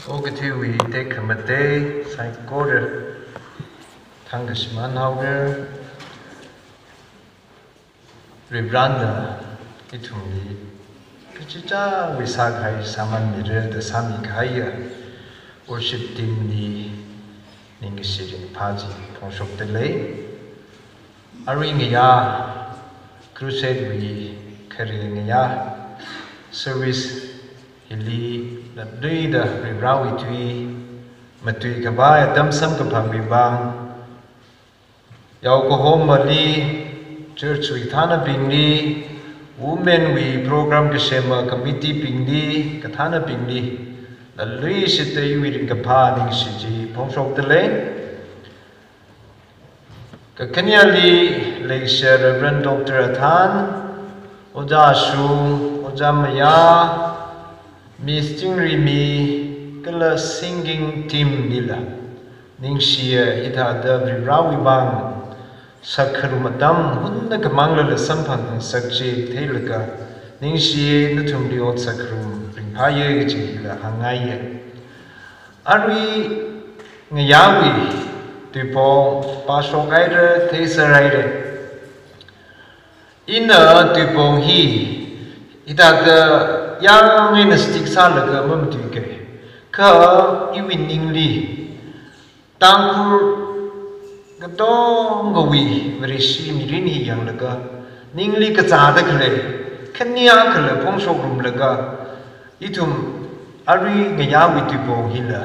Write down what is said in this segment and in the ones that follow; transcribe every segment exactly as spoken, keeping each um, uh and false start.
Okathuiwui tekhamatei saikora thangkha shimānhaora. Varivarana ithumli kachichāwui sākahai sāman mira da sāmikahaiya worship team li ningkashi ringphā chi phongshokdalei. Arui ngayā crusade wui khare ngayā service hili latluida Varivarawui tui matuikhavai atam samkaphangwui vang, yaokahomali, church wui kathānabingli, women wui program kasema committee bingli, kathānabingli latluishitda iwui ringkaphā ningshi chi phongshokdalei. Kakhaneli leishiya Reverend Doctor Athan, Ojā Shung, Ojā Mayā, Miss Chingrimei, kala singing team lila ningshiya. Hithāda Varivarawui vang sākharum atam hunna khamānglala samphang ngasakchi theilaga ningshiya, nathumli ot sākharum ringphāya kaji hila hāngngaiya. Arui ngayāwui tuipong pāshokhaira, theiserhaira. Ina tuipong hi hithāda yāng eina stick sālaga mamatuikei. Kha iwui ningli Tangkhul katongawui Vareshi mirin hi yanglaga ningli kazāda khalei khani akhala phongshokrumlaga, ithum arui ngayāwui tuipong hila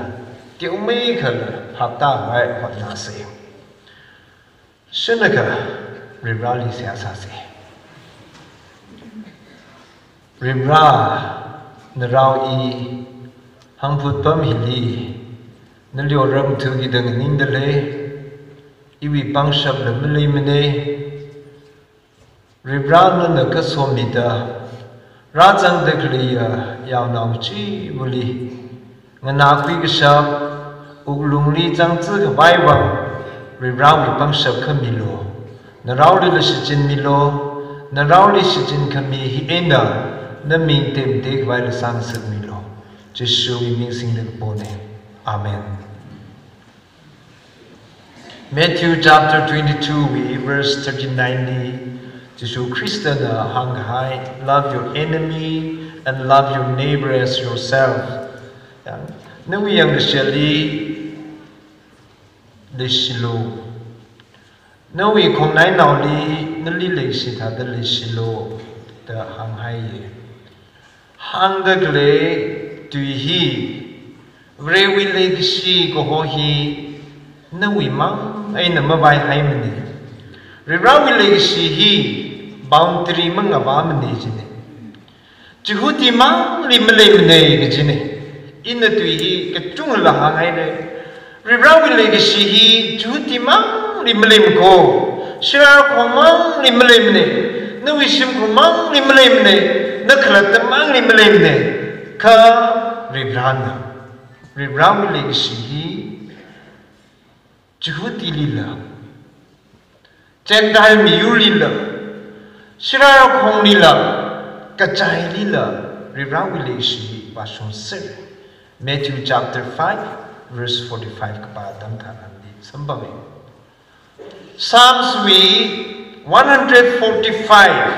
teomeikhala phaptākhavai hotnāsa. Shinakha Varivarali seihā sāsa. Varivara, narao i hanphut apam hili nali otram thuki da nganingdalei, iwui pangshapla maleimana. Varivara, nana kasomida rāzangda khaleiya yaonao chivali nganākhui kashap, wuklungli zangzikhavai vang Varivarawui pangshap khamilu. Naraolila shichinmilu. Naraoli shichinkhami hi eina naming temtekhavai lasang sāmilu. Jishuwui ming singda kapona. Amen. Matthew chapter twenty-two wui verse thirty-nine li Jishu Khristana hāngkahai, "Love your enemy and love your neighbor as yourself." Yang, nawui yangkashili leishilu. Nawui khongnainaoli nali leishi thāda leishilu da hānghaiya. Hāngda khalei tui hi, Varewui leikashi kaho hi nawui mang eina mavaihaimana. Varivarawui leikashi hi boundary mangavāmana jina. Jihudimangli maleimana kajina. Ina tui hi kachungla hānghaira. Varivarawui leikashi hi Jihudimangli maleimana ko, sharakhongmangli maleimana, nawui shimkhurmangli maleimana, na khalattamangli maleimana. Kha Varivarana, Varivarawui leikashi hi Jihudilila, Gentile miyurlila, sharakhonglila, kachailila, Varivarawui leikashi hi vāshungser. Matthew chapter five, verse forty-five kapā atam tharanli samphanga. Psalms wui one hundred forty-five,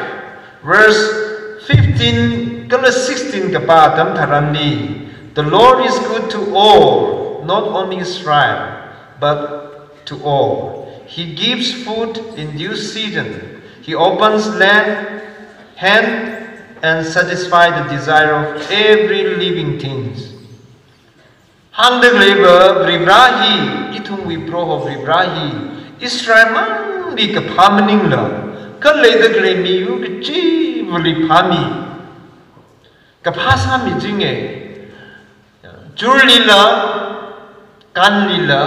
verse fifteen kala sixteen kapā atam tharanli, "The Lord is good to all, not only Israel, but to all. He gives food in due season. He opens land, hand and satisfies the desire of every living thing." Hāngda khaleiva Varivara hi, ithumwui Proho Varivara hi, Israel mangli kaphā maningla, kha leida khalei miyur kachivali phāmi, kaphā sāmichinga. Churlila, kanlila,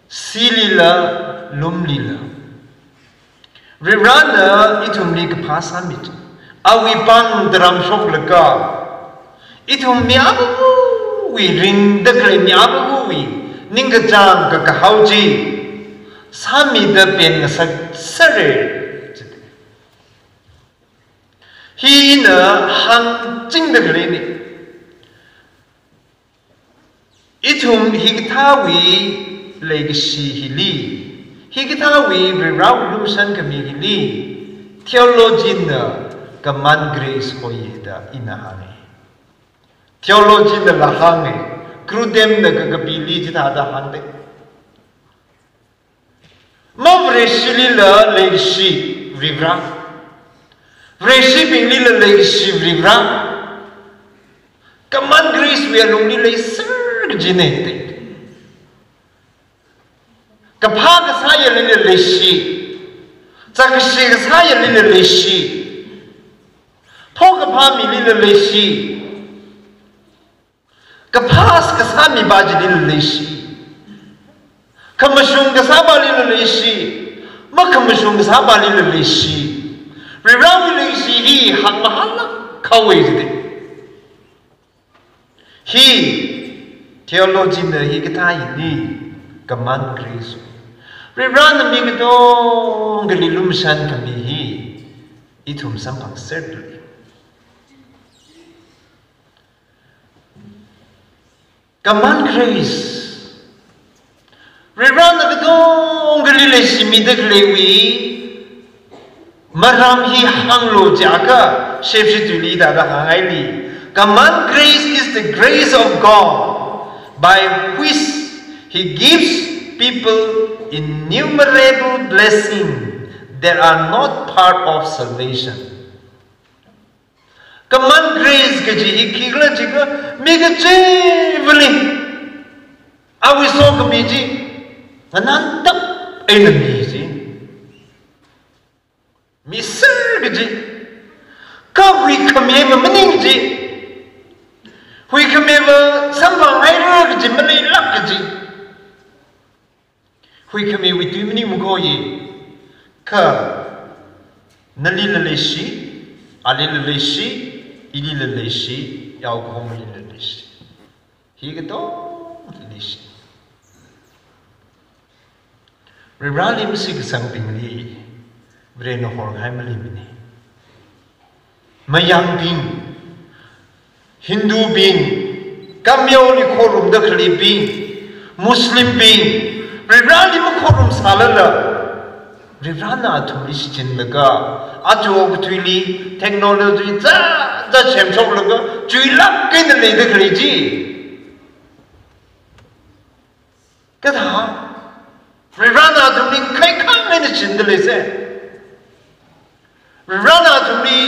silila, lumlila. Varivarana ithumli kaphā sāmichi. Awui pāng taram shoklaga, ithum mi avāvawui, ringda khalei mi avāvawui ningkachāng kakahao chi sāmida pen ngasaksera. Hi ina hāngchingda khaleina. Ithum hikathāwui leikashi hili, hikathāwui Varivarāwui lumashan khami hili, theology na common grace hoiya da ina hānga. Theology nala hānga, Grudem na kakapili chithāda hāngda. Ma Vareshilila leikashi Varivarā, Vareshibinglila leikashi Varivarā, common grace wui alungli leiser kajina da. Kaphā kasāyalila leishi, zakkashi kasāyalila leishi, pho kaphā milila leishi, kaphā kasā mipā chilila leishi, khamashung kasāpālila leishi, makhamashung kasāpālila leishi. Varivarāwui leikashi hi hakmahālāk haowa jida. Hi theology na hikathā hili common grace. Varivarāna mi katongali lumashan khami hi ithum samphangserda lei. Common grace. Varivarāna katongali leishimida khaleiwui maram hi hānglu jiakha, Shepshi tuili hithāda hānghaili. Common grace is the grace of God by which He gives people innumerable blessings that are not part of salvation. Common grace kaji hi khikhala jiakha, mi kachivali awui sokhami chi nganantap eina mi chi, miser kaji, kha huikhamiva maning chi, huikhamiva samphanghaira kaji maleilāk kaji. Huikhamiwui tui maningmakhoya, kha nalila leishi, alila leishi, ilila leishi, yaokahomlila leishi. Hi katongali leishi. Varivarāli mashitkasangabingli Varena horkahai maleimana. Mayangbing, Hindubing, kamyaoli khorumda khaleibing, Muslimbing, Varivarāli makhorumsālala, Varivarāna athumli shichinlaga, aja okathuili technology zāzā semshoklaga, chuilāk eina leida khalei chi. Kathā, Varivarāna athumli khaikhang eina shichinda leisa. Varivarāna athumli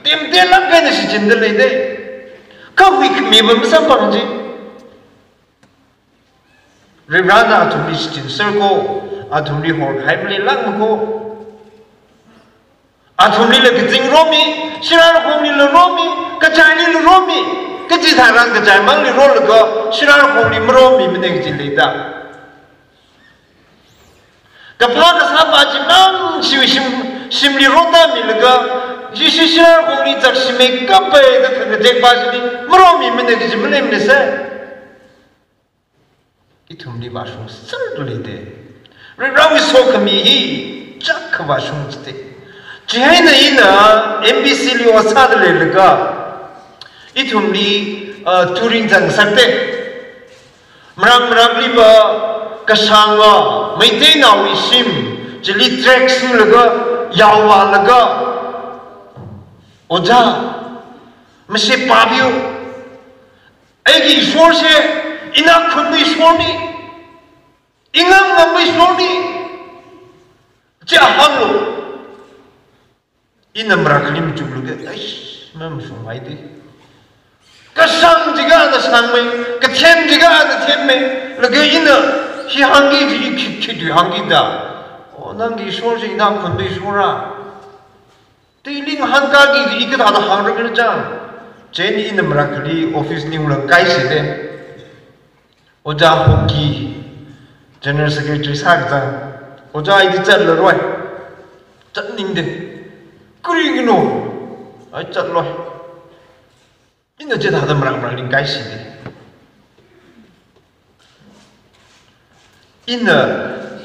temtelāk eina shichinda leida. Kha huikhamiva masamphang chi. Varivarāna athumli shichinser kho, athumli horkahai maleilākmakho. Athumlila kazing romi, shirarakhonglila romi, kachailila romi, kachi tharan kachaimangli rolaga, shirarakhongli maromimana kaji leida. Kaphā kasāpā chimang shiwui shim, shimli rotamilaga, ishi shirarakhongli zakshimei kapai da kha kazekpā chili maromimana kaji maleimana sa. Ithumli vāshungserda leida. Varivarāwui sokhami hi chāk khavāshung chida. Chieina ina M B C li ot sāda leilaga, ithumli, uh, touring zangsakda. Marāng marāngli va kashāngva, Meiteinaowui shim chili track singlaga, yaovālaga, Ojā, mashepābiu. Aigi Ishwar chi inā khunbi Ishwarna, ingam ngambi Ishwarna, chi hānglu. Ina marākhali machuklaga, aish, mamashungmei da. Kashāng jiakha ana shāngmei, kathem jiakha ana themmei, laga ina hi hāngki kaji i khi, khitui hāngki da. O, nanggi Ishwar chi inā khunbi Ishwar ra. Tili ngahānkāki kaji i kathāda hāngra khala chang. Chieina ina marākhali office li unglaga kaisida. Ojā Hoki, General Secretary sākazang, Ojā, ithum zatlaroi. Zatningda. Karigino? Ai, zatloi. Ina chithāda marāng marāngli kaisida. Ina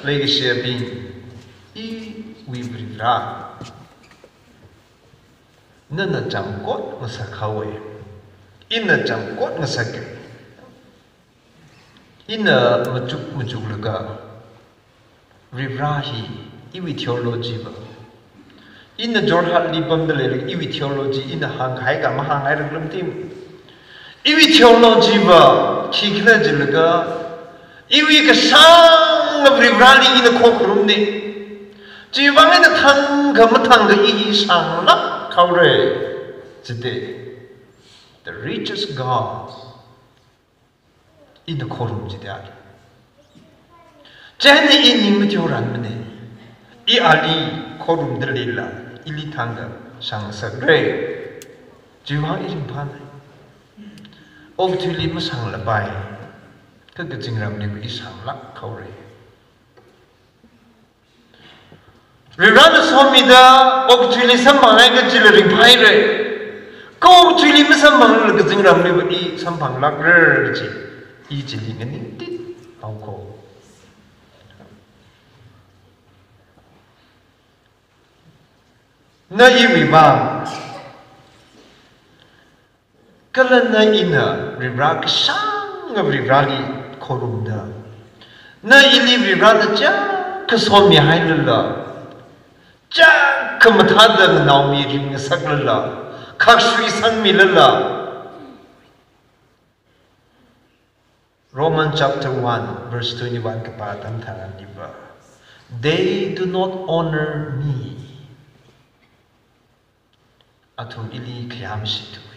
leikashiyabing, iwui Varivarā, nana chāmkot ngasakhaowa. Ina chāmkot ngasaka. Ina machuk machuklaga, Varivara hi iwui theology va, ina Jorhat li pamda leilaga iwui theology ina hānghai ka mahānghai ranglam tim. Iwui theology va khikhala jilaga, iwui kashāng Varivarali ina khokharumna. Chiwuivang ina thangkha mathangkha i hi shānglāk haora jida. The richest God. Ina khorum jida. Chieina i ning matheoranmana. I ali khorumda leila, ili thangkha shāngsakra. Chiwuivang i ringphāna. Okathuili mashānglapai. Kha kazingramli i shānglāk haora. Varivarana somida okathuili samphanghaika jila ringphāhaira. Kha okathuili masamphangla kazingramliva i samphanglākra kaji, i chili nganingtit haowa. Na iwui vang, kala na ina Varivara kashāng Varivarali khorumda, na ili Varivarana chiyākha somihailala, chiyākha mathāda nganao mirin ngasaklala, khakshui sangmilala, Romans chapter one, verse twenty-one kapā atam tharan hiva, "They do not honor me." Athum ili khayāmshithuwa.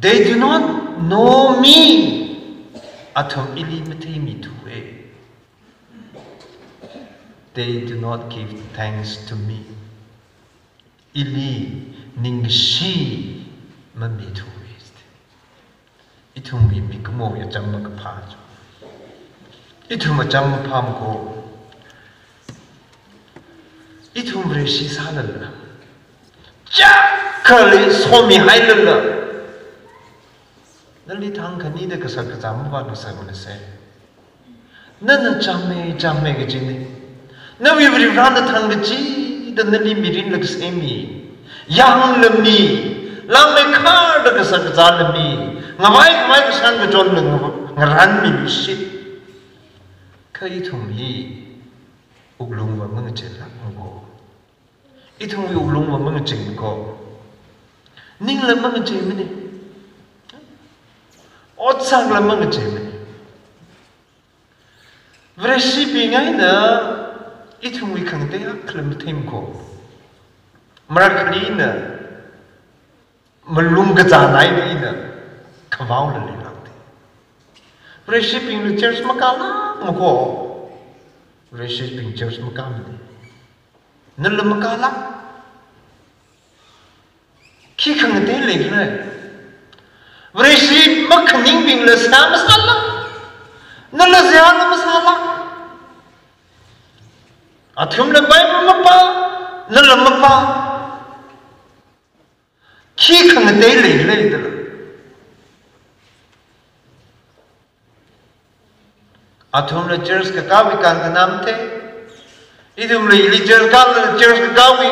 "They do not know me." Athum ili matheimithuwa. "They do not give thanks to me." Ili ningshi mamithuwa. Ithumwui mikumo acham makaphā chi. Ithum acham maphāmako. Ithum Vareshi sālala, chiyākhali somihailala, nali thangkhanida kasā kazā mavāngasakmana se. Nana chāmei, chāmei kajina. Nawui Varivarana thangkachida nali mirinla kasemi, yangla mi, langmeikharda kasā kazāla mi, ngavai khavai kashan kachonla nga-, ngaranmiluishit. Kha ithum hi wuklungva mangacheilākmako. Ithumwui wuklungva mangacheimako. Ningla mangacheimana. Otsakla mangacheimana. Vareshibing eina ithumwui khangatei akhala matheimako. Marakhali ina malung kazānai da ina khavaola leilākta. Vareshibingla church makālākmako. Vareshibing church makāmana. Nala makālāk. Khi khangatei leikhala? Vareshi makhaningbingla seihā masālāk. Nala seihāla masālāk. Athumla Bible mapā, nala mapā. Khi khangatei leikhala dala? Athumla church kakāwui kangkhanā mathei. Ithumla ili church kālala church kakāwui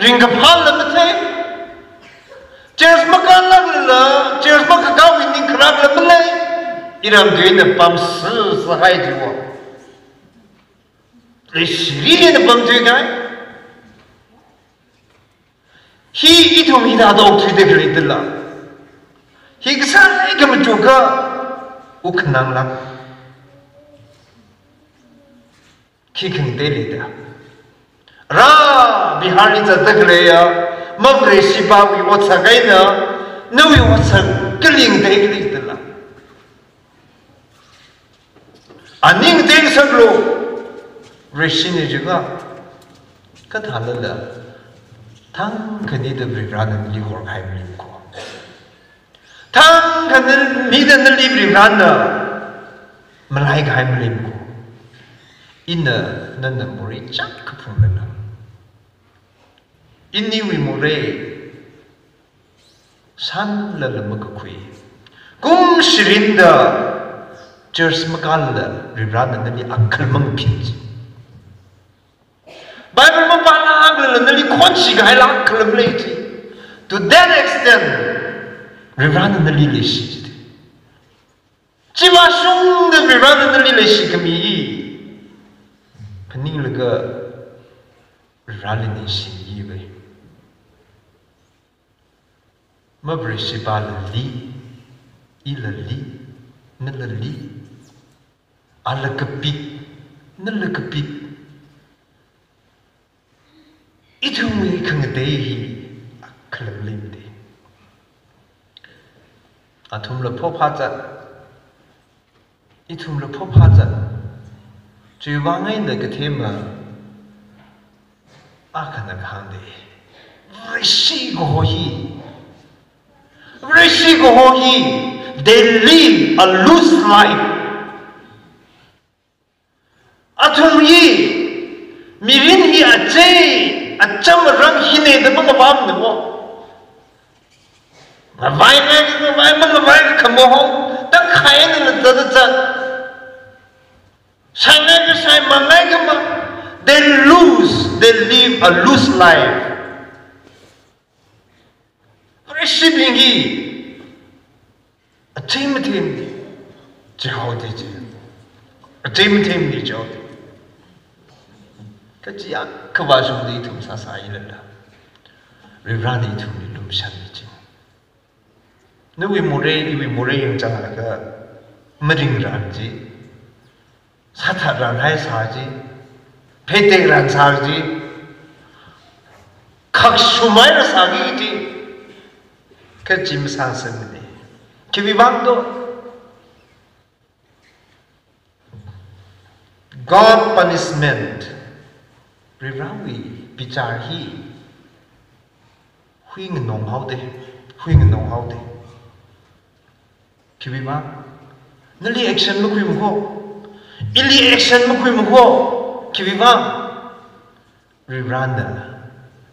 ringkaphāla mathei. Church makālāklala church makakāwui ningkharakla malei. Iram tuina pamsi sāhai jiwa. Leishirina pamthuikahai. Hi ithum hithāda okthuida khalei dala? Hi kasā khamachuk kha wukkhananglāk. Khi khangatei leida? Rā Biharli zatda khaleiya, mavareshipāwui otsak eina, nawui otsak kali ngatei khalei dala? Aning teng saklu, Vareshina jiakha, kathālala, thangkhanida Varivarana nali horkahai maleimakho. Thangkhanida nali Varivarana malaikahai maleimakho. Ina nana morei chāk kaphunglala, iniwui morei shānlala makakhui. Kum shirinda church makālala Varivarana nali akhala mangaphin chi. Bible mapālāklala nali khonshi kahaila akhala malei chi. To that extent, Varivarana nali leishi chi. Chiwui vāshungda Varivarana nali leishikhami hi phaninglaga Varivarali ningshiya. Mavareshi pālali, ilali, nalali, ala kapit, nala kapit, ithumwui khangatei hi khalam lim de. Athumla phophā zat, ithumla phophā zat, chiwui vāng eina kathema akhana kahāng de. Vareshi kaho hi, Vareshi kaho hi, they live a loose life. Athum hi mirin hi achei, acham arang hina da mangavāmana mo. Ngavai ngai, ngavai, mangavai khamahong, takhaina la zat zat. Shaingai kasai, mangai kama, they lose, they live a loose life. Vareshibing hi achei mathemli chihao de chi. Achei mathemli chihao de. Kachiya kavā shungda ithum sāsāi lala, Varivarana ithumli lumashanmi chi. Nawui morei, iwui morei yangchanglaga maringran chi, sāthatran haisā chi, phetekran sā chi, khakshumai ra sāki chi, kachi masāsangmana. Khiwui vāng do? God punishment, Varivarawui bichar hi huinganong hao de, huinganong hao de. Khiwui vāng? Nali action makhuimakho, ili action makhuimakho. Khiwui vāng? Varivarana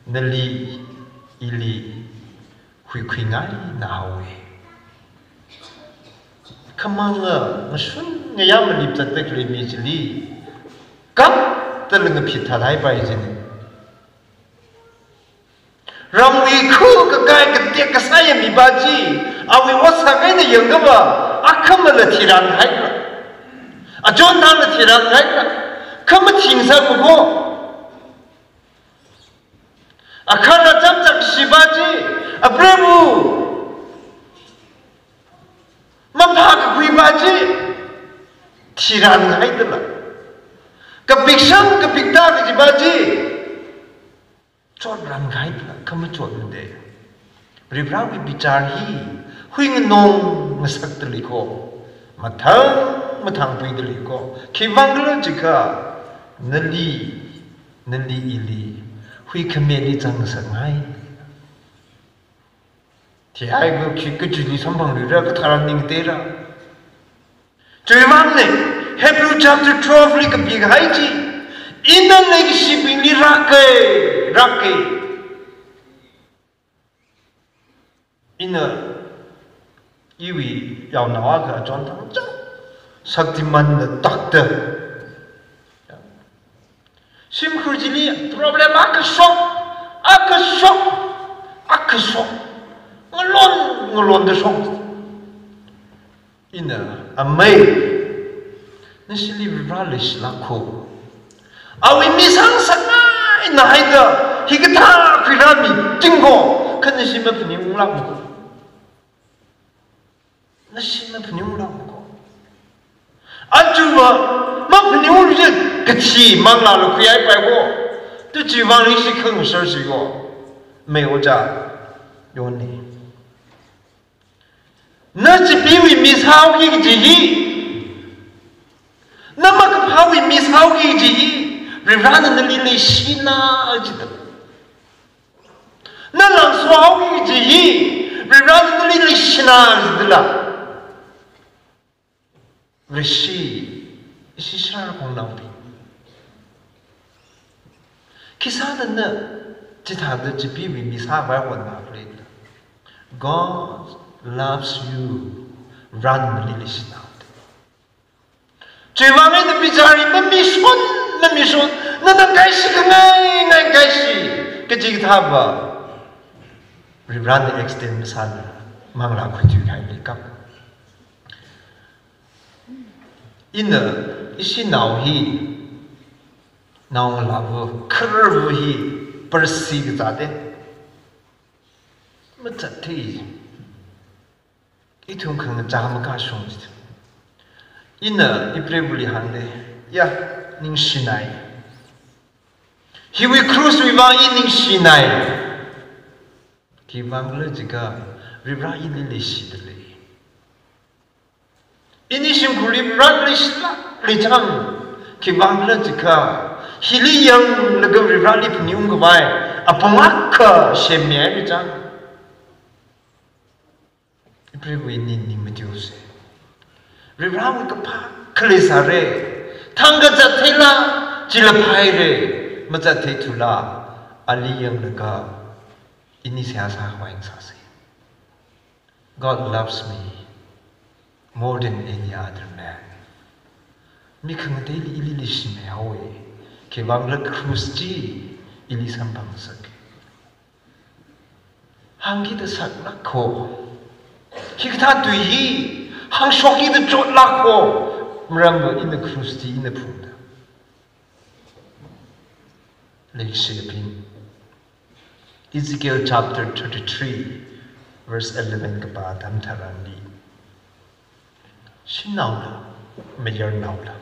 nali ili huikhuingaina haowa. Khamanga ngashun ngayā malip zatda khalei mi chili kaptala ngaphit thalai pai china. Ramwui khu kakai katek kasā ya mipā chi, awui otsak eina yangkapa, akhamala thiran haira. Achonthangla thiran haira. Kha mathing sāmakho. Akhara chapchak shipā chi, apreivawui maphā kakhuipā chi, thiran haidala, kapikshang kapikta kajipā chi, chotran haidala, kha machotmade. Varivarawui bichar hi huinganong ngasakda leikho, mathang mathang puida leikho. Khiwui vāng khala jiakha, nali, nali ili huikhamili zang ngasakngai. Thihaiakha khi kachili samphangluira, katharan ningteira. Chiwui vāngna, Hebrew chapter twelve li kapikahai chi, ina leikashibingli rāka, rāka. Ina iwui yaonao akha achonthang chao, shaktiman da takta. Shimkhur chili problem akha shok, akha shok, akha shok, ngalon ngalonda shok. Ina, amei, nashili Varivara leishilākho. Awui mi sāngasakngaina haida, hikathā khuirāmi tingkho, kha nashi maphaningunglākmakho. Nashi maphaningunglākmakho. Aja va maphaningunglu chi kathi manglāla khuihaipaikho. Tu chiwui vāngli ishi khangasar siko. Mei ojā, yoni. Na chipeewui mi sāhaoki kaji hi, na makaphāwui mi sāhaoki kaji hi, Varivarana nali leishina jida. Na langsohaoki kaji hi, Varivarana nali leishina jidala. Vareshi, ishi shākhangaobing, khisāda na chithāda chipeewui mi sāvai hotna khalei? God loves you. Varena nali leishina. Chiwui vāng eina bichar hi mamishon, mamishon, nana kaishi khangai, ngai kaishi, kaji kathā va Varivarana extend masāla, manglā khuithuikahai leikap. Ina ishinao hi, naongalāva, khararva hi, parsi kazāda mathāda thei. Ithum khangachā makashung chi. Ina ipreivali hāngda, ya, ningshinai. Hiwui kruswui vang i ningshinai. Khiwuivang khala jiakha, Varivara ili leishida lei. Ini shimkhurli Varivara leishilākli chang. Khiwuivang khala jiakha, hili yanglaga Varivarali phaningungkhavai apong akha semmihaira chang. Ipreivawui ningning mateosa. Varivarawui kaphā khalei sāra. Thangkha zattheila, chila phāhaira. Mazattheithula, ali yanglaga ini seihā sākhavai sāsa. God loves me more than any other man. Mi khangateili ili leishimeihaowa. Khiwuivang khala krus chi ili samphang sāka. Hāngkida saklāk kho. Hikathā tui hi hāngshok kida chotlāk kho. Maramva ina krus chi ina phungda. Leishibing. Ezekiel chapter thirty-three, verse eleven kapā atam tharanli, shanaola, mayarnaola,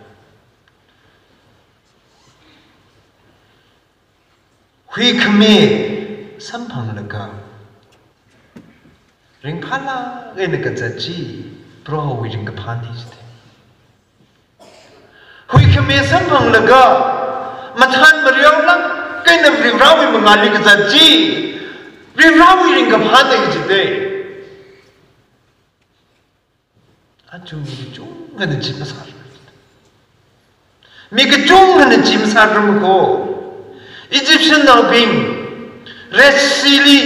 huikhami samphanglaga ringphālāk eina kazat chi Prohowui ringkaphāna jida. Huikhami samphanglaga mathān mareolāk eina Varivarawui mangāli kazat chi Varivarawui ringkaphāna jida. Aja mi kachungkhana chi masāra. Mi kachungkhana chi masāra kho. Egyptiannaobing Red Seali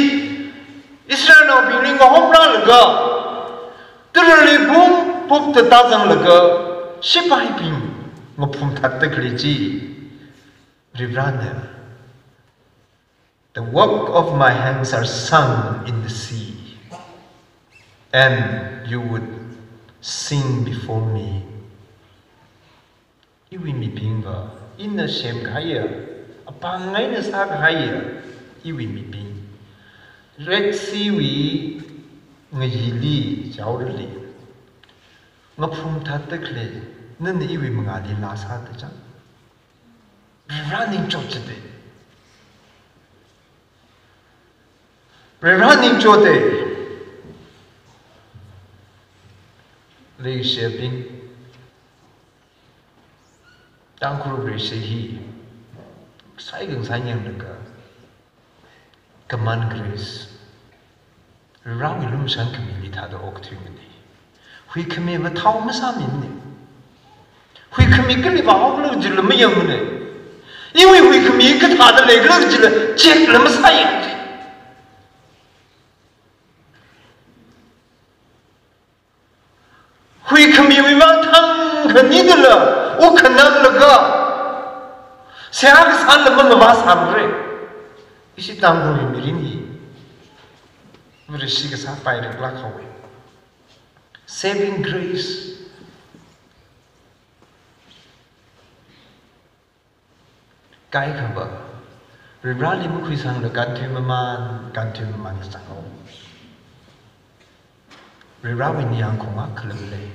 Israelnaobingli ngahomrālaga, tarali phung phukta tāzanglaga, sipaibing ngaphumthatda khalei chi Varivarana, "The work of my hands are sunk in the sea, and you would sing before me." Iwui mibingva, ina semkahaiya, apāng eina sākahaiya iwui mibing, Red Seawui ngayili chaorali ngaphumthatda khalei, nana iwui mangāli laa sāda chang. Varivara ningchot jida. Varivara ningchotta. Leishibing, Tangkhul Vareshi hi saigang sainyang laga, common grace, Varivara lumashan khamili thāda okthuimana. Huikhamiva thao masāmimana. Huikhami kali vāhaokhala jila mayangmana. Iwui huikhami kathāda leikhala jila check la masāyang ji. Huikhamiwui vang thangkha nidala, wuk khananglaga, seihā kasāla mamavāsāmara. Ishi Tangkhulwui mirin hi Vareshi kasā pairik lākhaowa. Saving grace. Kaikhava, Varivarali makhuisangla kānthuimamān, kānthuimamān kachanghaowa. Varivarawui ningyāng khongak khalam lei.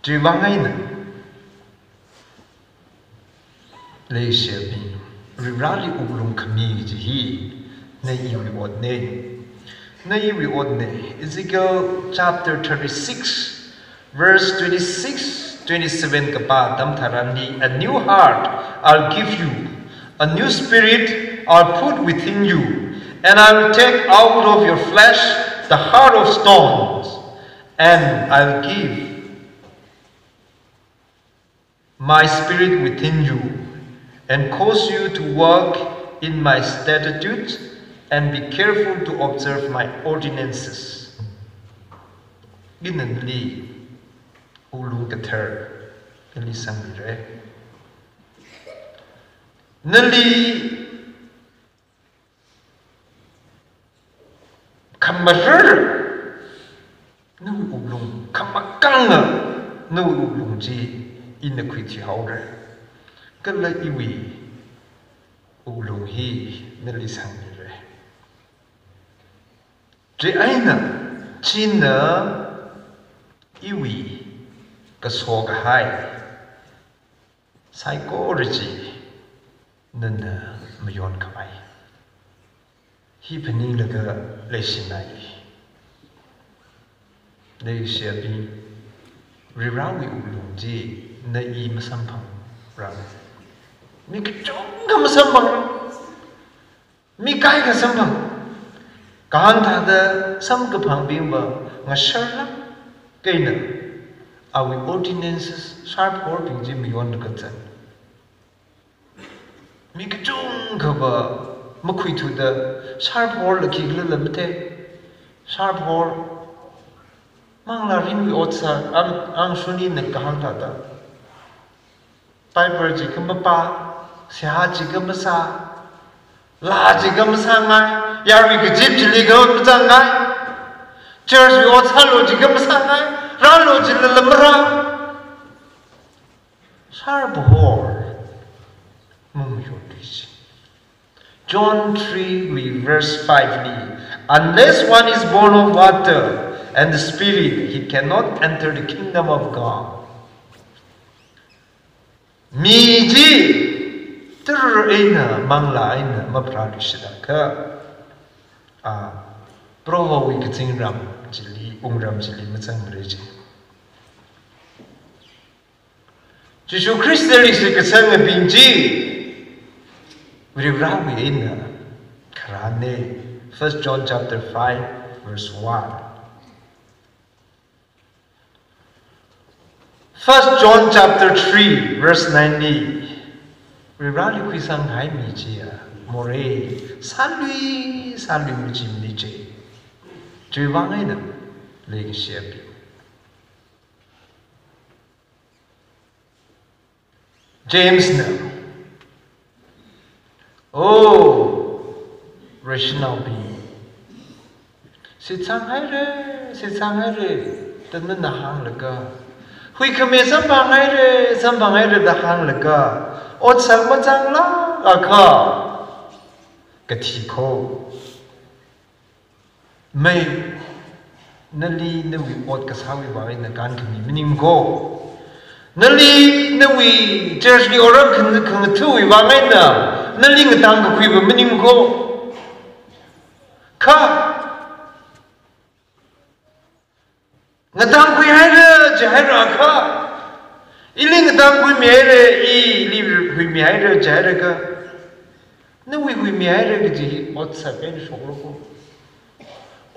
Chiwui vang eina, leishibing, Varivarali wuklung khami kaji hi, na iwui otna. Na iwui otna. Ezekiel chapter thirty-six, verse twenty-six, twenty-seven kapā atam tharanli, "A new heart I'll give you, a new spirit I'll put within you, and I will take out of your flesh the heart of stones, and I'll give my spirit within you, and cause you to walk in my statutes and be careful to observe my ordinances." Ina nali wuklung kathar nali sangmira. Nali khamarar, nawui wuklung khamakanga nawui wuklung chi ina khuithuihaora. Kala iwui wuklung hi nali sangmira. Chieina china iwui kasokahai saikora chi nana mayonkhavai. Hi phaninglaga leishinai. Leishiyabing, Varivarawui wuklung chi na i masamphangra. Mi kachungkha masamphangra. Mi kaikha samphang. Kahāng thāda samkaphangbingva ngasharlāk eina awui ordinances, sharphorbing chi mayonlaga zat. Mi kachungkhava makhuithuda sharphorla khikhala mathei. Sharphor manglā rinwui ot sā, ang, angashunli ina kahāng thāda. Bible chikha mapā, seihā chikha masā, laa chikha masāngai, yarui kazip chili kha mazangngai, church wui ot sālu chikha masāngai, rālu chilala marā. Sharphor mamayonluishi. John three wui verse five li, "Unless one is born of water and the Spirit, he cannot enter the kingdom of God." Mi chi tara eina, manglā eina mapharāluishit akha, a, Prohowui kazingram chili, wungram chili mazangmara chi. Jishu Khristali shitkasangabing chi Varivarawui eina kharāna. First John chapter five, verse one. First John chapter three, verse nine li, Varivarali khuisanghai mi chiya morei sālui sālui mi chi mani chi. Chiwui vang eina leikashiyabing, James na, "Oh, rational being, shitsanghaira, shitsanghaira," da nana hānglaga, "Huikhami samphanghaira, samphanghaira," da hānglaga, ot sāmazanglāk akha kathi kho. Mei, nali nawui ot kasāwui vang eina kānkhami maning kho. Nali nawui church li otram khan-, khangatha̱wui vang eina nali ngatangkakhuiva maning kho. Kha ngatangkhuihaira jihaira kha, ili ngatangkhuimihaira, ili huimihaira jihaira kha, nawui huimihaira kaji hi ot sāp eina shokra kho.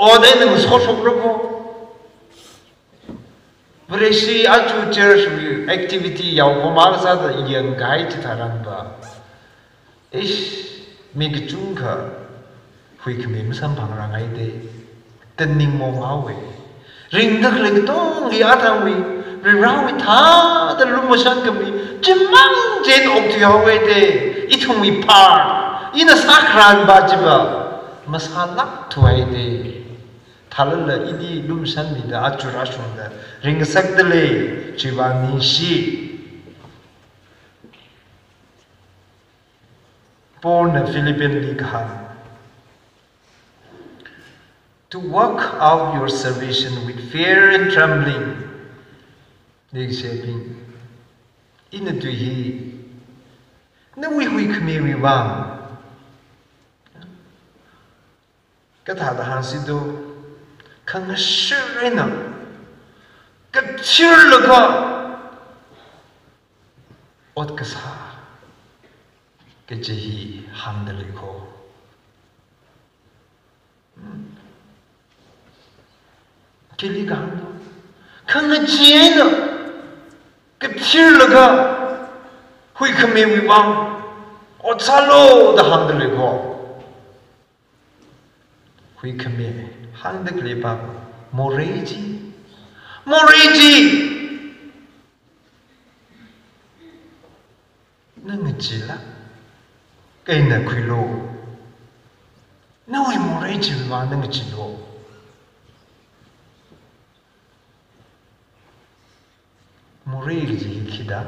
Ot eina ngasoshokra kho. Vareshi aja church wui activity yaokahoma kasāda yangkahai chitharanva, ish, mi kachungkha huikhami masamphangrāngai da, da ningmaong haowa. Ringda khalei katongli athangwui Varivarawui thāda lumashankhami chimang chi eina okthui haowa da, ithumwui part, ina sākharanva chiva masālākthuwa da. Thālala ili lumashanmida aja rāshungda ringngasakda lei, chiwui vang ningshi. Paulna Philippianli kahāng, "To work out your salvation with fear and trembling." Leishiyabing, ina tui hi nawui huikhamiwui vang kathāda hāngsi do, khangashar eina kathirlaga ot kasā kaji hi hāngda lei kho. Hmm. Khili kahāng do, khangachee eina kathirlaga huikhamiwui vang ot sālu da hāngda lei kho. Huikhami hāngda khalei pa morei chi. Morei chi na ngacheelāk eina khuilu. Nawui morei chiwui vang na ngacheelu. Morei kaji hi khi da?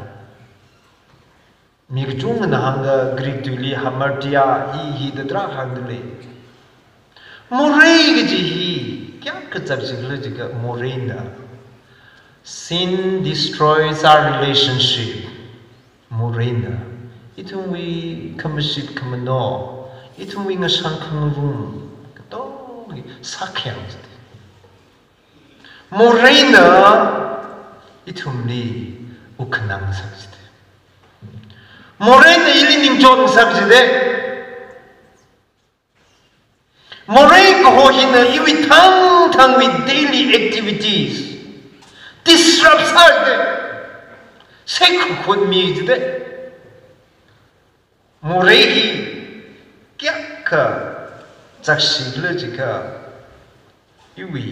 Mi kachungana hāngda Greek tuili hamartia hi hi da tarākha hāngda lei. Morei kaji hi kayākha zakshikhala jiakha moreina. Sin destroys our relationship. Moreina ithumwui khamashit khamano, ithumwui ngashan khangarum katonga hi sākhayang jide. Moreina ithumli wukkhanang ngasakjide. Moreina ili ningchot ngasakjide. Morei kaho hina iwui thangthangwui daily activities disrupt sājide. Seikhukhut mijide. Morei hi kayākha zakshikhala jiakha iwui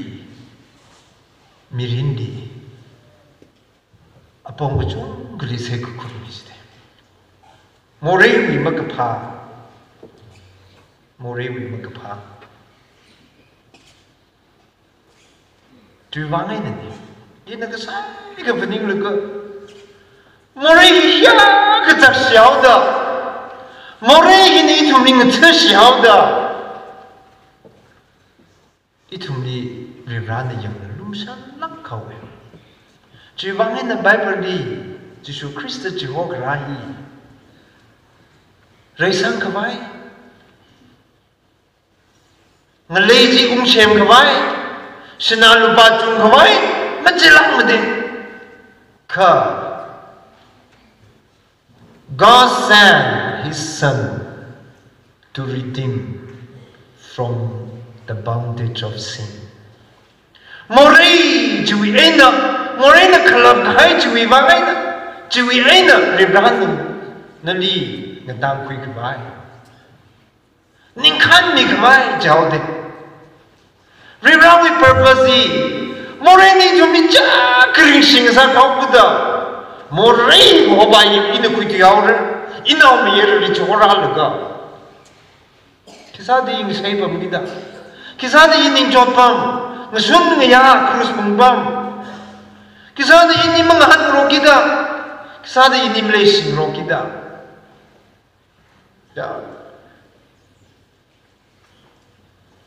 mirinli apong kachungkhali seikhukhut mijide. Moreiwui makaphā. Moreiwui makaphā. Chiwui vang einana, ina kasāi kaphaninglaga, morei hi kayākha zakshihaoda, morei hina ithumli ngathashihaoda, ithumli Varivarana yangda lumshanlāk haowe. Chiwui vang eina Bible li Jishu Khrista chihokarā hi reisangkhavai, ngalei chi ungshemkhavai, sinā lupā chungkhavai machilang made. Kha God sent his son to redeem from the bondage of sin. Morei chiwui eina, moreina khalap kahai chiwui vang eina, chiwui eina Varivarana nali ngatangkhuikhavai, ningkhān mikhavai jihaode. Varivarawui purpose hi, moreina ithumli chā kharing shing sākahao kida, morei kaho va hi ina khuithuihaora, inaomayarali chihorālaga. Khisāda i ngasei pamkida, khisāda i ningchot pam, ngashun ngayā krush phung pam, khisāda ini mangahānrokida, khisāda ini maleishingrokida. Ya.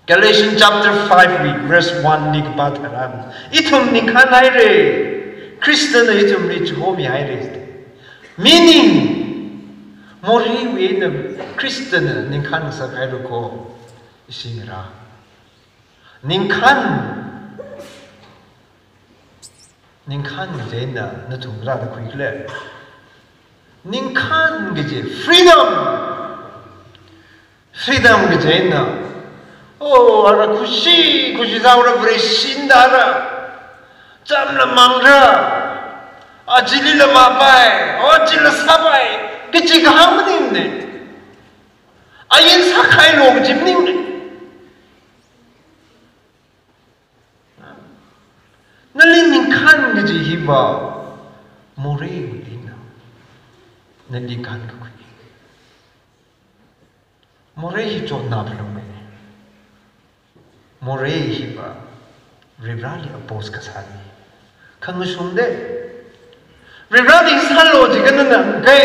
Galatians chapter five wui verse one li kapā tharan, ithum ningkhān haire, Khristana ithumli chihomihaire. Meaning, moreiwui eina Khristana ningkhān ngasakhaira ko, ishi ngarā. Ningkhān, ningkhān kaji eina nathum rāda khuikhala? Ningkhān kaji freedom. Freedom kaji eina, oh, ara khushi khushi sāhaora, Vareshi shinda ara, chamla mangra, achilila mapai, oh, chila sāpai kaji kahāng maningmane. Ain sākhailu kaji maningmane. Nali ningkhān kaji hiva moreiwui eina nali kānkakhui. Morei hi chotna phalungmei. Morei hiva Varivarali oppose kasāne. Khangashungde. Varivarali sālu jiakha nana ngahai.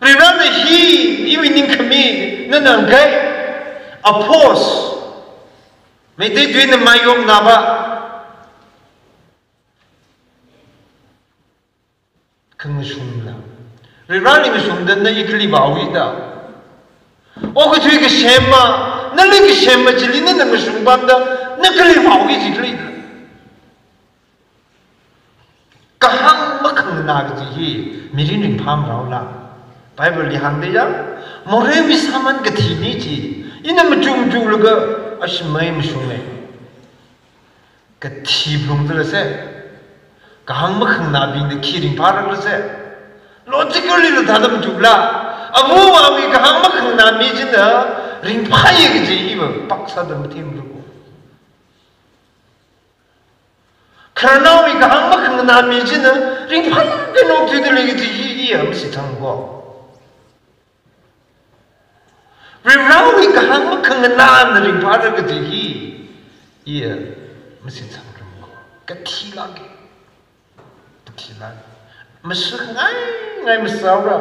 Varivarana hi iwui ningkhami nana ngahai. Oppose. Meitei tuina mayokna va. Khangashungla. Varivarali ngashungda na i kali vāhaoda. Okathui kasema, nali kasema chili nana ngashung pamda, na kali vāhaoki ji khalei. Kahāng makhanganā kaji hi mirin ringphāmaraola. Bible li hāngda ya, moreiwui sāman kathine ji, ina machuk machuklaga ashimai mashunge. Kathi phalungda leise. Kahāng makhanganābingna khi ringphāra leise. Logically la thāda machukla. Ava avāwui kahāng makhanganā mi china ringphāya kaji iva pāksāda mathemruko. Khararnaowui kahāng makhanganā mi china ringphālāk eina okthuida lei kaji hi iya mashitsangko. Varivarawui kahāng makhanganāna ringphāra kaji hi iya mashitsangrumko. Kathilāke. Thila. Masāngai, ngai masāra.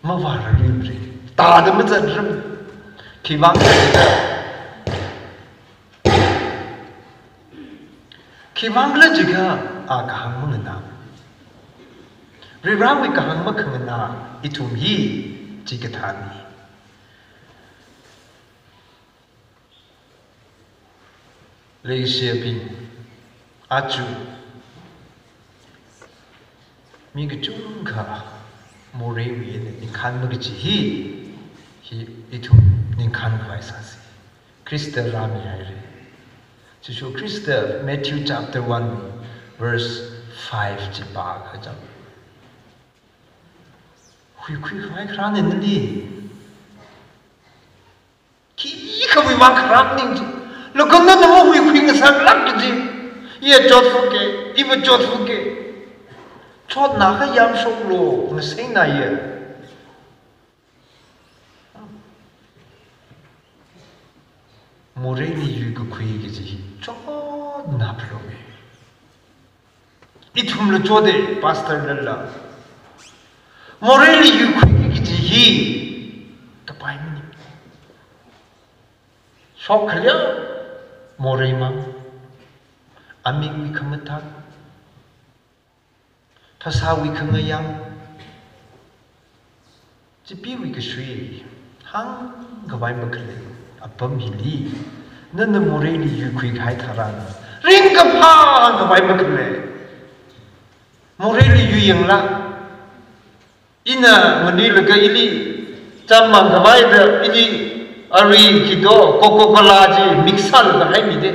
Mavāra rimri. Tāda mazatram. Khivang khivang khala jiakha, a kahāng manganā. Varivarawui kahāng makhanganā, ithum hi, chikathāni. Leishiyabing, aja, mi kachungkha, moreiwui eina ningkhān makaji hi, hi ithum ningkhān khavai sāsi. Khrista rāmihaira. Jishu Khrista Matthew chapter one verse five chi pākha chang. Huikhui khavai kharāna nali. Khikhawui vang kharā ning chi. Laga nana mahuikhui ngasālāk kaji. Iya chotfuke, iva chotfuke. Chotna kha yamshoklu, ngaseinaya. Moreili yuikakhui kaji hi chotna phalunge. Ithumla chote, pastor lala. Moreili yuikhuiki kaji hi kapai maning. Shok khalia, morei mang. Amingwui khamathā. Phasāwui khangayang, chipeewui kashui, hāngkhavai makhalei, apam hili, nana moreili yuikhui kahai tharan, ringkaphā hāngkhavai makhalei. Moreili yuiyangla, ina nganuilaga ili, cham mangkhavaida ili, ari kido, Coca-Cola chi, mix sālaga haimide.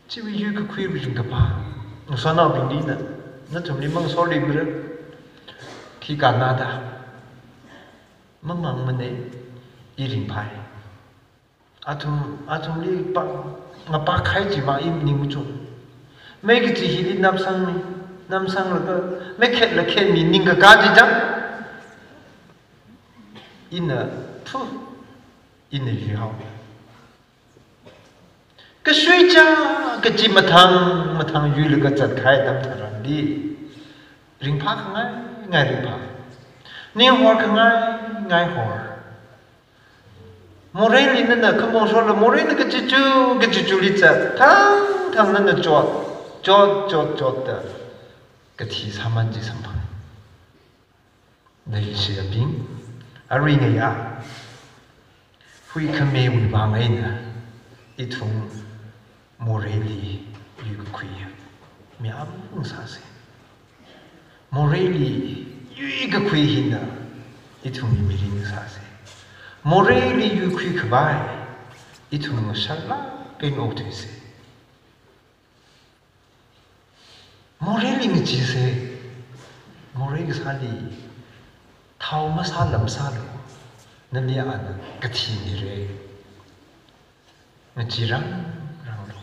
Chiwui yuikakhuiwui ringkaphā. Ngasotnaobingli na, nathumli mangasorimara. Khi kannada. Mamangmane, i ringphai. Athum, athumli pa, ngapā kahai chimang i ning machung. Mei kaji hili namsangni, namsanglaga, mei khetla khetmi ningkakā chi chang. Ina, phu, ina yuihao. Kashui chā, kachi mathang, mathang yuilaga zatkahai atam tharanli. Ringphā khangai, ngai ringphā. Ninghor khangai, ngai hor. Moreili nana khamong shola, moreina kachichu, kachichuli zat. Thangthang nana chot, chot, chot, chot da. Kathi sāman chi samphang. Leishiyabing, aringaya, huikhamewui vang eina, ithum moreili yuikakhui, mi amung sāse. Moreili yuikakhui hina, ithum mirin sāse. Moreili yuikhui khavai, ithum ngasharlāk eina okthuise. Moreili ngachise, morei kasāli, thao masālam sālu, nali ana kathi mire. Ngachi rang, ranglu.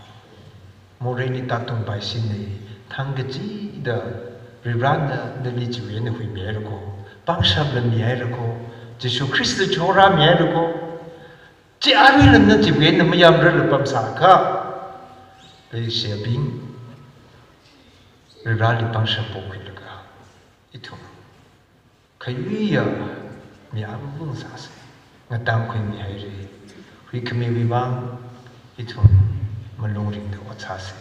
Moreili tātung paisine, thang kachida, Varivarana nali chiwui eina huimihairako, pangshapla mihairako, Jishu Khrista chora mihairako, chi aruila na chiwui eina mayamrarla pamsākha, leishiyabing, Varivarali pangshap pokhuilaga, ithum khayuiya mi amung sāse, ngatangkhuimihaire, huikhamewui vang, ithum malung ringda ot sāse.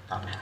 Amen.